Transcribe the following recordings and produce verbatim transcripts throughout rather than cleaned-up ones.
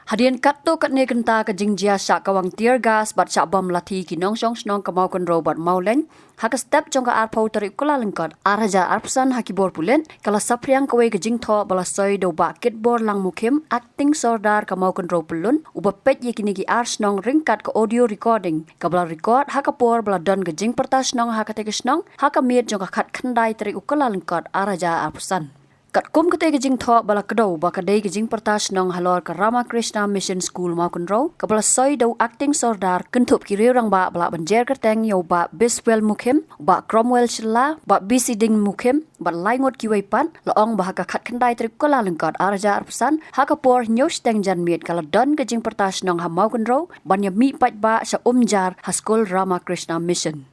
Hadien katto katne kynta ka jingjia shah kawang tear gas bad shah bom lathi ki nongshong shnong ka Mawkynrew bad Mawleng, ha ka step jong ka arphew tarik Kyllalyngkot ar hajar arphew san ha ki bor pulit, ka la saphriang kawei ka jingthoh ba la soi da u Bah Kitborlang Mukhim, Acting Sordar ka Mawkynrew Pyllun, uba peit ïa kine ki ar shnong ryngkat ka audio recording kaba la record ha ka por ba la don ka jingpyrta shnong ha katei ka shnong ha ka miet jong ka khatkhyndai tarik u Kyllalyngkot ar hajar arphew san. Katkum katei ka jingthoh ba la kdew ba ka dei ka jingpyrta shnong halor ka Ramakrishna Mission School Mawkynrew, kaba la soi da u Acting Sordar, kynthup ki riew rangbah ba lah ban jer kyrteng ïa u Bah Biswel Mukhim, u Bah Cromwell Shylla, Bah B C Ding Mukhim, bad lai ngut kiwei pat, la ong ba ha ka khatkhyndai tarik Kyllalyngkot ar hajar arphew san, ha ka por hynñiew shiteng janmiet ka la don ka jingpyrta shnong ha Mawkynrew ban ïa mih paidbah sha Umjar ha skul Ramakrishna Mission.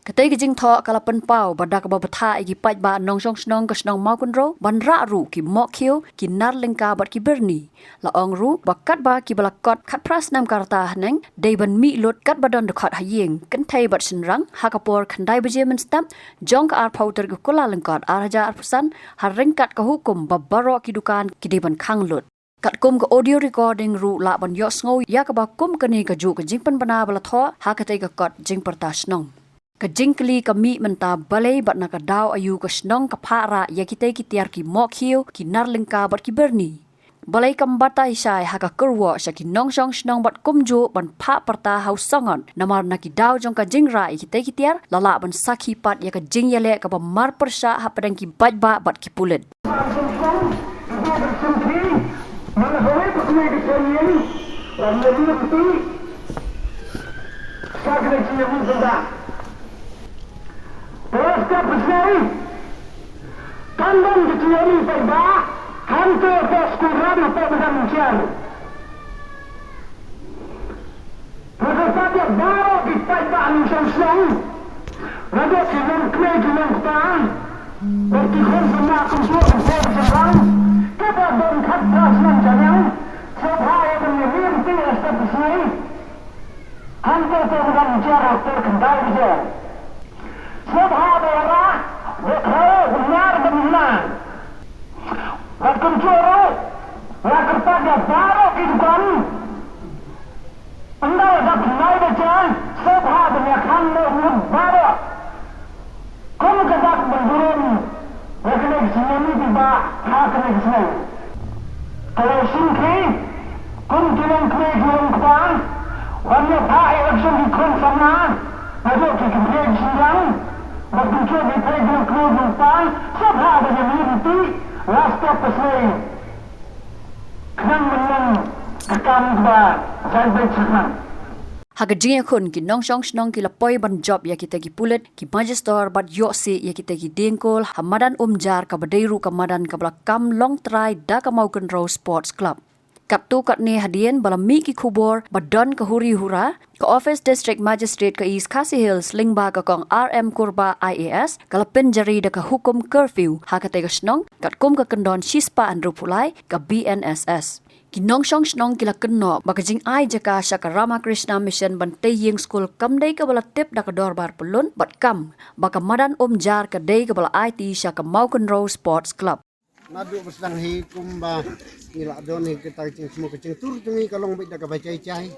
Katei ka jingthoh ka la pynpaw ba da kaba bthah ïa ki paidbah nongshong shnong ka shnong Mawkynrew ban rah ruh ki mohkhiew, ki nar lyngka bad ki byrni. La ong ruh ba katba kiba la kot khatphra snem ka rta haneng dei ban mih lut katba don dkhot ha ïing, kynthei bad shynrang ha ka por khyndai baje mynstep jong ka arphew tarik u Kyllalyngkot ar hajar arphew san, ha ryngkat ka hukum ba baroh ki dukan ki dei ban khang lut. Katkum ka audio recording ruh lah ban ïohsngew ïa kaba kum kane kajuh ka jingpynbna ba la thoh ha katei ka kot jingpyrta shnong. Ka jingkylli ka mih mynta balei bad na ka daw aïu ka shnong ka phah rah ïa kitei ki tiar ki mohkhiew, ki nar lyngka bad ki byrni. Balei kam batai shai ha ka kyrwoh sha ki nongshong shnong bad kumjuh ban phah pyrta ha u sangot, namar na ki daw jong ka jingrah ïa kitei ki tiar la lah ban sakhi pat ïa ka jingïaleh kaba mar pyrshah hapdeng ki paidbah bad ki pulit. Kan don ka jingïaroh paidbah, hangto ka skul ram hapoh Madan Umjar. Nga kyrpad ïa baroh ki paidbah nongshong shnong, naduh ki nongkmie ki nongkpa, bad ki khun samla kumjuh kumjuh ki jingpang, kaba don khatphra snem janmiet, sngewbha ïa ban ïa mih ruh ha step ka sngi. Hangto hapoh Madan Umjar ha ka por khyndai baje. Sngewbha ba ïa rah, ba khraw, ba nar, ba nar. Bad kumjuh ruh, nga kyrpad ïa baroh ki dukan. Ynda la dap khyndai baje, sngewbha ban ïa khang noh ngut baroh. Kum ka dak ban burom ïa kane ka jingïaroh paidbah ha kane ka sngi. Ka la shim khie kum ki nongkmie ki nongkpa ban ïa phah election ki khun samla, naduh ki kmie ki shynrang, bad kumjuh ki kmie ki nongkmie ki nongkpa, sngewbha ban ïa mih ruh ha step ka sngi. Khnang ban long ka kam kaba jai beit shakhnang. Ha ka jingïakhun, ki nongshong shnong ki la poi ban jop ïa kitei ki pulit, ki majistor bad ïohsih ïa kitei ki diengkol ha Madan Umjar kaba dei ruh ka madan kaba la kam long trai da ka Mawkynrew Sports Club. Katto katne hadien ba la mih ki khubor ba don ka huri hura, ka Office District Magistrate ka East Khasi Hills lyngba ka Kong R M Kurbah I A S ka la pynjari da ka hukum curfew ha katei ka shnong, katkum ka kyndon shispah hynriewphew lai ka B N S S. Ki nongshong shnong ki la kynnoh ba ka jingai jaka sha ka Ramakrishna Mission ban tei ïing skul kam dei kaba la tip da ka dorbar pyllun bad kam ba ka Madan Umjar ka dei kaba la aiti sha ka Mawkynrew Sports Club. Naduh ba sdang hi kumba ngi la don hi kita ka jingthmu, ka jingtur jong ngi ka long beit da kaba jai jai.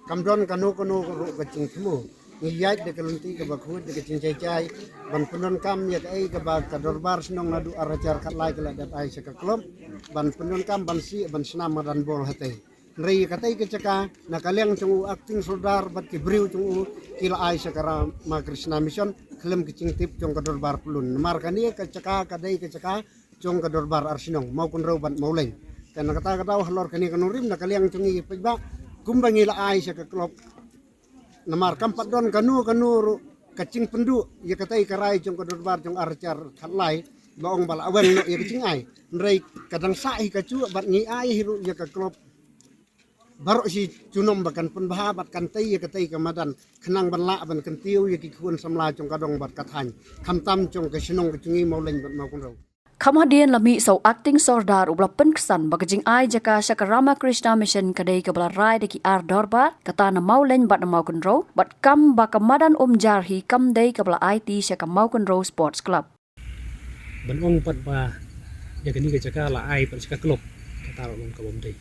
Kam don kano kano ruh ka jingthmu. Ngi ïaid da ka lynti kaba khuid da ka jingjai jai ban pyndonkam ïa kaei kaba ka dorbar shnong naduh ar hajar khatlai ka la dep ai sha ka club ban pyndonkam ban sih ban shna madan bol hatei. Hynrei katei ka jaka na ka liang jong u acting sordar bad ki briew jong u ki la ai sha ka Ramakrishna Mission khlem ka jingtip jong ka dorbar pyllun. Namar kane ka jaka ka dei ka jaka jong ka dorbar ar shnong Mawkynrew bad Mawleng. Te na kata ka daw halor kane ka nongrim na ka liang jong ngi paidbah kumba ngi la ai sha ka club. Namar kam pat don kano kano ruh ka jingpynduh ïa katei ka rai jong ka dorbar jong ar hajar khatlai ba ong ba la weng noh ïa ka jingai. Hynrei ka dang sah hi kajuh bad ngi ai hi ruh ïa ka club baroh shi junom ba kan pynbha bad kan tei ïa katei ka madan khnang ban lah ban kyntiew ïa ki khun samla jong ka dong bad ka thaiñ, khamtam jong ka shnong ka jong ngi Mawleng bad Mawkynrew. Kham hadien la mih sa u acting sordar uba la pynksan ba ka jingai jaka sha ka Ramakrishna Mission ka dei kaba la rai da ki ar dorbar, kata na Mawleng bad na Mawkynrew, bad kam ba ka madan Umjar hi kam dei kaba la aiti sha ka Mawkynrew Sports Club. Ban ong pat ba ïa kane ka jaka la ai pat sha ka club, kata ruh long kaba ym dei.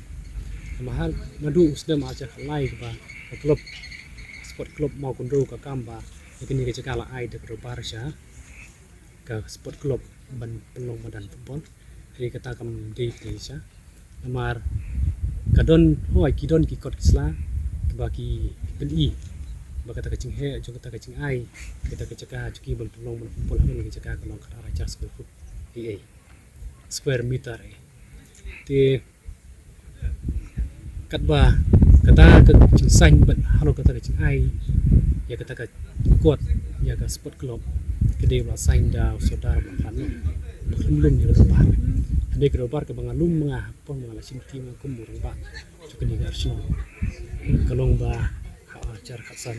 Mahal naduh u snem ar hajar khatlai kaba ka club, sport club Mawkynrew ka kam ba ïa kane ka jaka la ai da ka dorbar sha ka sport club ban pynlong madan football. Hynrei kata kam dei phi sha. Namar ka don, hooid, ki don ki kot ki sla kiba ki pyni ba kata ka jingheh jong kata ka jingai kata ka jaka jong ki ban pynlong madan football ha kane ka jaka ka long khatar hajar square foot, ei, ei, square meter, ei. Te katba kata ka jingsaiñ bad halor kata ka jingai ïa kata ka kot ïa ka sport club ka dei ba la saiñ da u Sordar Bla Khan, ba khlem lum ïa ka dorbar. Hynrei ka dorbar kaba nga lum ma nga, hapdeng ba nga la shim ti ma nga kum u rangbah jong kane ka ar shnong, ka long ba ha ar hajar khatsan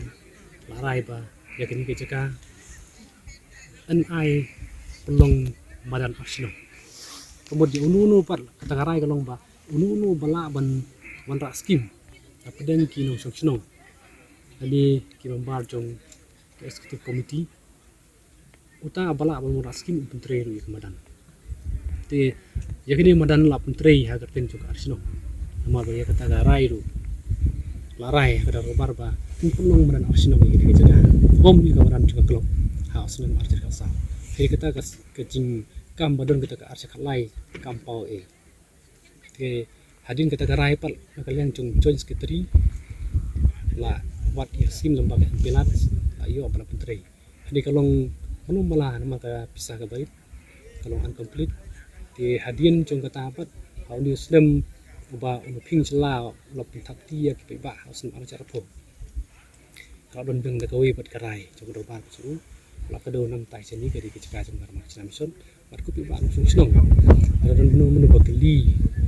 la rai ba ïa kane ka jaka yn ai pynlong madan ar shnong. Ka mut ïa uno uno pat kata ka rai ka long ba uno uno ba lah ban wanrah skim hapdeng ki nongshong shnong lane ki member jong ka executive committee, uta ba lah ban wanrah skim un pyntrei ruh ïa ka madan. Te ïa kane madan la pyntrei ha ka kyrteng jong ka ar shnong. Namar ba ïa kata ka rai ruh la rai ha ka dorbar ba kin pynlong madan ar shnong ïa kane ka jaka, ym ïa ka madan jong ka club ha u snem ar hajar khatsaw. Hynrei kata ka, ka jingkam ba don kata ka ar hajar khatlai kam paw, eh. Te hadien kata ka rai pat na ka liang jong joint secretary la wad ïa ka skim lyngba ka MPLAD, la ïoh ba la pyntrei. Hynrei ka long mano mala namar ka pisa kaba rit, ka long incomplete. Te hadien jong kata pat ha une u snem uba u Nongpynim Shylla u la pynthap kti ïa ki paidbah ha u snem ar hajar arphew, ka la don biang da kawei pat ka rai jong ka dorbar ka jong u, la kdew namar tai shane ka dei ka jaka jong ka Rama Krishna Mission. Bad ko paidbah nongshong shnong, lada don mano mano ba kylli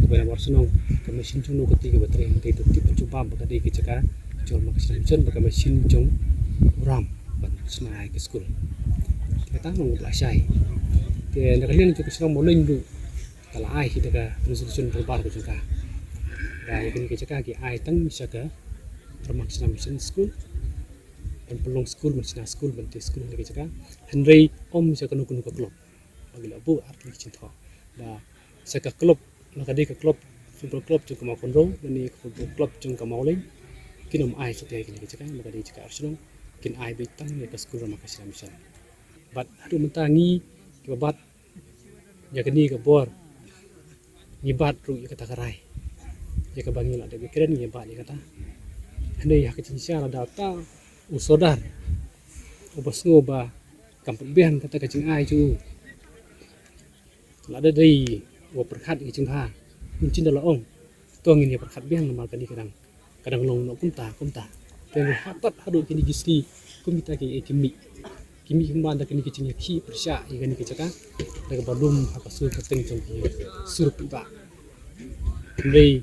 kaba ïa bar shnong, ka machine jong no kata kaba trei hangtei, to tip bad jubab ba ka dei ka jaka jong Rama Krishna Mission bad ka machine jong u Ram ban shna ïa ka skul. Te kata long kaba la shai. Te na ka liang jong ka shnong Mawleng ruh ka la ai hi da ka resolution dorbar ka jong ka ba ïa kane ka jaka ki ai tang sha ka Rama Krishna Mission School, ban pynlong skul, ban shna skul, ban tei skul ha kane ka jaka. Hynrei ym sha kano kano ka club. Ba ki la buh ar tylli ki jingthoh ba sha ka club, lada ka dei ka club, football club jong ka Mawkynrew lane ka football club jong ka Mawleng, kin ym ai satia ïa kane ka jaka. Lada ka dei jaka ar shnong, kin ai beit tang ïa ka skul Rama Krishna Mission. Bad haduh mynta ngi kiba bat ïa kane ka bor, ngi bat ruh ïa kata ka rai, ïa kaba ngi la dep ïakren ngi bat ïa kata. Hynrei ha ka jingshisha lada uta u Sordar uba sngew ba kam pat biang kata ka jingai jong u, lada dei uba pyrkhat ïa ka jingbha, un shu da la ong, to ngin ïa pyrkhat biang namar kane ka dang, ka dang long noh kumta kumta. Te ngi hap pat haduh kine ki sngi kum kita ki, ki mih, ki mih kumba da kine ki jingïakhih pyrshah ïa kane ka jaka da kaba lum ha ka sur kyrteng jong ki sur paidbah. Hynrei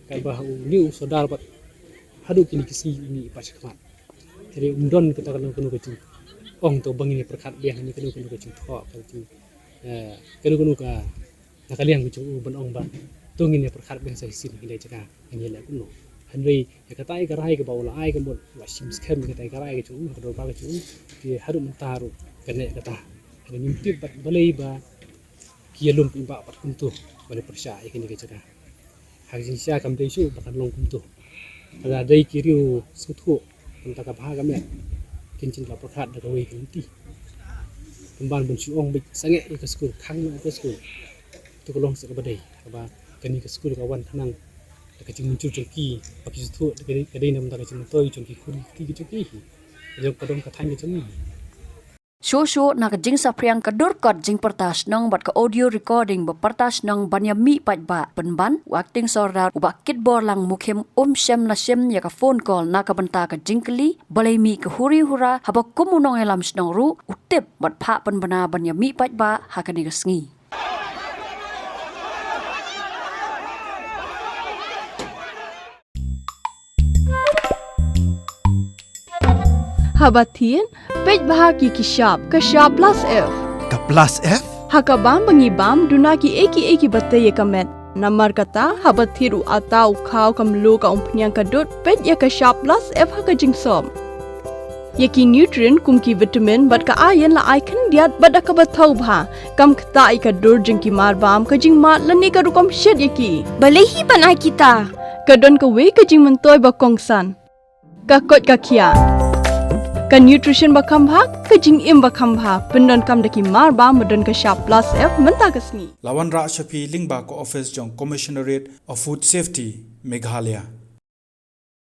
kaba une u Sordar pat haduh kine ki sngi u mih pat shakhmat. Hynrei um don kata kano kano ka jingong to ba ngin ïa pyrkhat biang, kano kano ka jingthoh, ka jing, eh, kano kano ka na ka liang ka jong u ban ong ba to ngin ïa pyrkhat biang sa shisien, ngin ïa jaka, ngin ïa leh kumno. Hynrei ïa kata ïa ka rai kaba u la ai, ka mut u la shim skhem ïa kata ïa ka rai ka jong u, ka dorbar ka jong u. Te haduh mynta ruh kane kata, hynrei ngim tip bad balei ba ki ïalum paidbah pat kumto ban ïa pyrshah ïa kane ka jaka. Ha ka jingshisha kam dei shuh ba kan long kumto. Lada dei ki riew sngewthuh kumta ka bha ka miat, kin shu la pyrkhat da kawei ka lynti. Pynban ban shu ong beit sangeh ïa ka skul, khang noh ïa ka skul. To ka long sa kaba dei, kaba kane ka skul ka wan khnang da ka jingmynjur jong ki, ba ki sngewthuh da ka dei, ka dei namar ka jingmyntoi jong ki khuri kti ki jong ki. Ka dei ka dong ka thaiñ ka jong ngi. Shuh shuh na ka jingsaphriang ka dur kot jingpyrta shnong bad ka audio recording ba pyrta shnong ban ïa mih paidbah, pynban u Acting Sordar u Bah Kitborlang Mukhim um shym la shim ïa ka phone call na ka bynta ka jingkylli balei mih ka huri hura, haba kum u nongïalam shnong ruh u tip bad phah pynbna ban ïa mih paidbah ha kane ka sngi. Haba thied, peit bha ki ki shap, ka shap plus F. Ka plus F? Ha kaba ngi bam duna kiei kiei kiba tei ïa ka met. Namar kata, haba thied u atta, u khaw, ka mluh, ka umphniang, ka dud, peit ïa ka shap plus F ha ka jingsop. Ïa ki nutrient kum ki vitamin bad ka iron la ai khyndiat bad da kaba thaw bha. Kam ktah ïa ka dur jong ki marbam, ka jingmad lane ka rukom shet ïa ki. Balei hi ban ai kita? Ka don kawei ka jingmyntoi ba kongsan, ka koit ka khiah, ka nutrition ba kham bha, ka jingim ba kham bha, pyndonkam da ki mar ba ma don ka shap plus F mynta ka sngi. La wanrah sha phi lyngba ka office jong Commissionerate of Food Safety, Meghalaya.